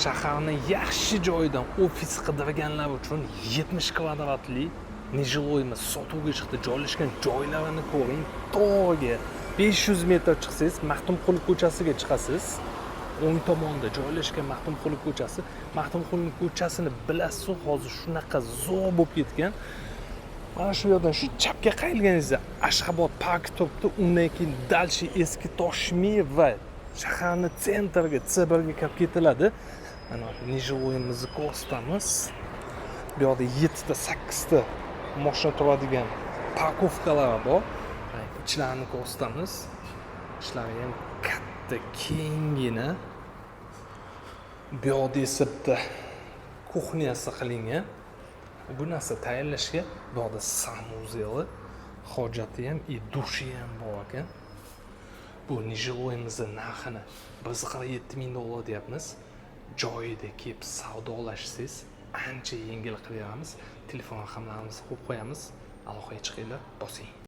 Shaharni yaxshi joyidan ofis qidirganlar uchun 70 kvadratli нежилой imiz sotuvga chiqdi. Joylashgan joylarini ko'ring. Tog'ga 500 metr chiqsangiz, Maxtumquli ko'chasiga chiqasiz. O'ng tomonda joylashgan Maxtumquli ko'chasi. Maxtumquli ko'chasini bilasiz, hozir shunaqa zo'r bo'lib ketgan. Mana shu yerdan shu chapga qayrilganingizda Ashxobod parki turibdi. Undan keyin дальше eski Toshmi va shaharni центр iga, C1 ga kirib ketiladi. Mana нежилой imizni ko'rsatamiz. Bu yoqda yettita, sakkizta moshina turadigan парковка lar bor. Mana ichlarini ko'rsatamiz. Ichlari ham katta, kenggina. Bu yoqda esa bitta кухня si qilingan. Bu narsa tayyorlashga bu yoqda санузел i, hojati ham и dushi ham bor ekan. Bu нежилой imizni narxini 147 000 dollar deyapmiz. Joyida kelib savdolashsangiz, ancha yengil qilib beramiz. Telefon raqamlarimizni qo'yib qo'yamiz, aloqaga chiqinglar, bosing.